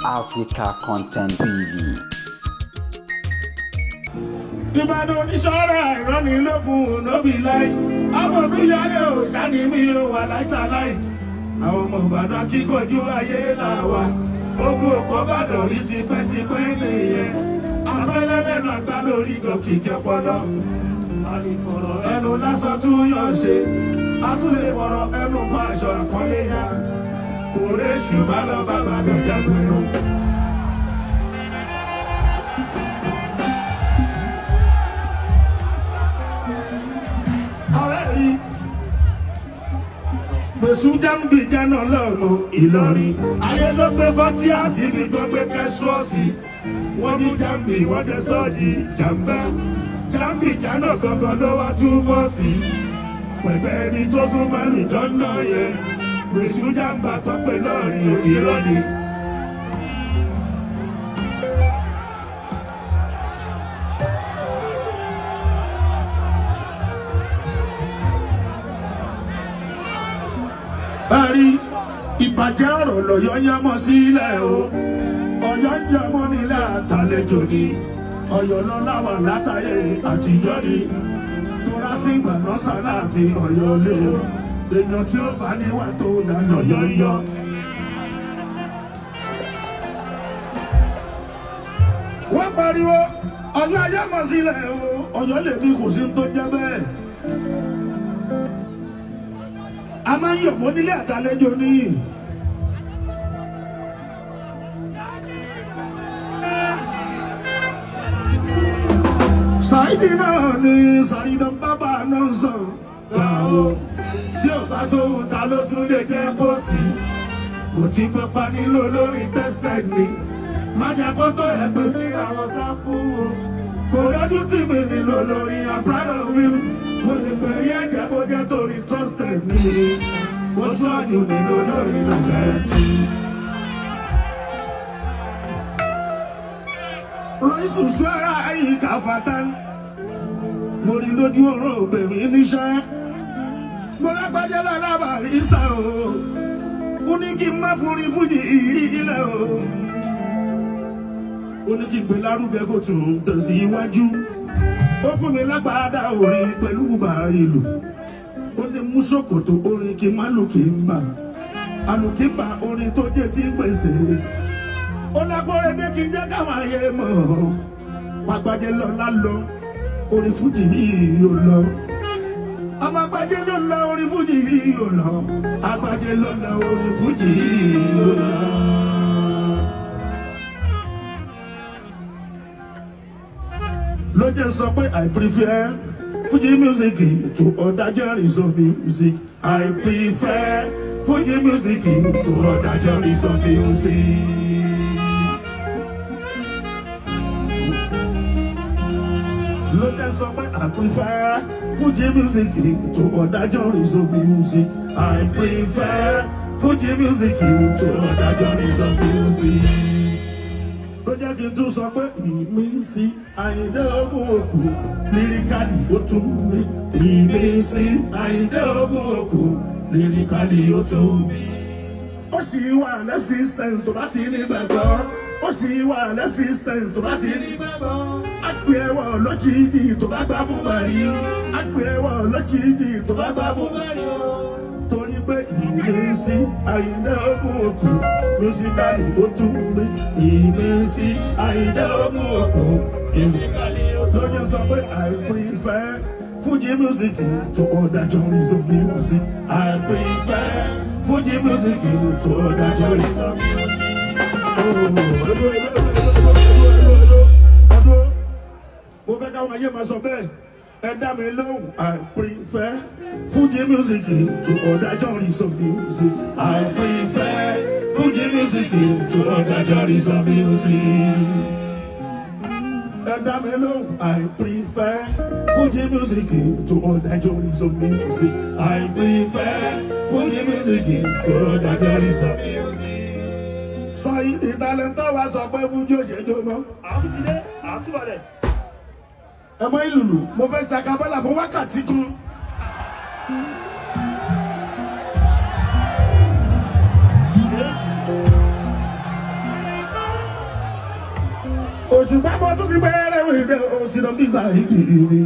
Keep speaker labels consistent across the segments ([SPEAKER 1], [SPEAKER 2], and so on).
[SPEAKER 1] Africa Content TV.
[SPEAKER 2] Ìbàdàn oníṣọ́ra ìrànilógún ònàbí láì. Ọmọ olúyọlé òòṣà ni mí ò wà láìtàláì. Àwọn ọmọ Ìbàdàn akíkanjú ayé là wà. Ogun òkò Ìbàdàn rí tipẹ́tipẹ́ nìyẹn. Afẹ́lẹ́lẹ́nu àgbà lórí gòkè kẹpọlọ. A lè fọ̀rọ̀ ẹnu lásán tún yàn ṣe. A tún lè fọ̀rọ̀ ẹnu fa aṣọ àpọ́nlé yá. Kò réṣù bá lọ bá Ìbàdàn jágbérun. Ọ̀rẹ́ mi gbèsù jáǹbì jẹ́nà lọ́mọ Ìlọrin. Ayé ló gbé fọ́tíà síbi tó gbé kẹ́sọ́ọ̀sì. Wọ́n ní jáǹbì wọ́n dé sọ́ọ̀dì jàǹbá. Jáǹbì jẹ́nà gangan ló wá túbọ̀ sí. Pẹ̀pẹ́ ẹni tó sún mẹ́rin jọ́nà yẹn. Gbèsù jàǹbá tó pé lọ́rin Ìlọrin. Bari ìbàjẹ́ ọ̀rọ̀ lọ́yọ́ yánmọ́ sílẹ̀ o. Ọ̀yọ́ yánmọ́ nílẹ̀ àtàlejò ni. Ọ̀yọ́ lọ́lá wà látàyè àtijọ́ ni. Tora sí ìgbàna sàláàfin Ọ̀yọ́ lé o. Èèyàn tí ó bá níwà tó dáná yọ́yọ́. Wọ́n pariwo Ọ̀yọ́ yánmọ́ sílẹ̀ o. Ọ̀yọ́ lè ní kò sí tó jẹ́ bẹ́ẹ̀. A máa ń yọ̀mọ́ nílé àtàlejò ní. Ṣáìdì náà ni Ṣàìdàn bàbá náà ń sọ báwo. Tí ò bá sóhun ta ló tún lè jẹ́ kó sí. Kò tí pápá nílò lórí tested ni. Má jẹ́ kó tó ẹ̀ pé sí àwọn sáfù o. Kò lọ́dún tí mi nílò lórí I'm proud of him. Mo lè pẹ̀lú ẹ̀jẹ̀ bó jẹ́ torí trusted ni. Oṣù àjò nílò lórí nàìjíríà. Rọ́ìsù ṣọ́ra àyíká fatan. Mo rí lójú ọ̀rọ̀ obìnrin níṣẹ́. Mo lágbájá lálábàárí sá o. Ó ní kí n má forí fújì ilẹ̀ o. Ó ní kí n gbé lárugẹ kó tún tẹ̀síwájú. Ó fún mi lágbàdá orin pẹ̀lú bùbá ìlú. Ó ní mú ṣòkòtò orin kí n má lù kí n bà. Àlùkí bà orin tó jẹ́ tí ń pèsè. Ó lágbóre dé kí n jẹ́ káwọn ayé mọ̀. Pàgbàjẹ́ lọ́la lọ, orin fújì yìí ò lọ. Ọmọ àgbàjẹ́ ló lọ, orin fújì yìí ò lọ. Àgbàjẹ́ ló lọ, orin fújì yìí ò lọ. Ló jẹ́ sọ pé I prefer Fuji music to other genres of music. I prefer Fuji music to other genres of music. Ló jẹ́ sọ pé I prefer Fuji music to other genres of music. I prefer Fuji music to other genres of music. Ló jẹ́ kí n tún sọ pé ìmísí Àyìndé Ogún Òkú lírikálì ó tún mi. Ìmísí Àyìndé Ogún Òkú lírikálì ó tún mi. Ó sì wà lẹ́sìstẹ̀nsì tó bá ti ní gbàgbọ́. Ó sì wà lẹ́sìstẹ̀nsì tó bá ti ní gbàgbọ́. Àpè ẹwà lójijì tó bá gbà fún Màrí. Àpè ẹwà lójijì tó bá gbà fún Màrí torí pé ìmísí Àyìndé Ogún Òkú mísíkàlì ó tún mi. Ìmísí Àyìndé Ogún Òkú mísíkàlì ó tún mi. Lọ́jọ́ sọ pé I prefer Fuji music to other genres of music. I prefer Fuji music to other genres of music. Mo fẹ́ káwọn ayé máa sọ bẹ́ẹ̀. Ẹ dá mi lóhùn. I prefer Fuji music to other genres of music. I prefer Fuji music to other genres of music. Ẹ dá mi lóhùn. I prefer Fuji music to other genres of music. I prefer Fuji music to other genres of music. Sọ ìdálẹ́ntọ́ wa sọ pé Fuji ò ṣe jó mọ́.
[SPEAKER 3] Àwọn ti dé, àwọn ti balẹ̀.
[SPEAKER 2] Ẹ mọ ìlùlù, mo fẹ́ ṣàkàbọ́là fún wákàtí kan. Òṣùpá mo tún ti bẹ̀rẹ̀ wíwẹ̀ òsínà bísà ìdí mi.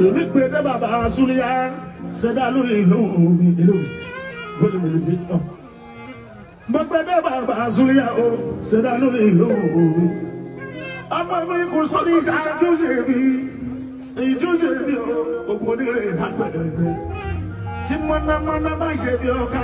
[SPEAKER 2] Èmi pè dé bàbá Súlíyá ṣẹ̀dá lórí ìlú mi ìlú mi volume ìlú mi ọ̀. Mo pè dé bàbá Súlíyá o ṣẹ̀dá lórí ìlú mi. Ọmọ mi kò sọ ní ìṣáájú yé mi. Èyí tí ó yé mi o, ògùn onírè ìdágbẹ̀dẹ̀gbẹ̀. Tí mọ̀nàmọ́ná bá ṣe bí ọkà.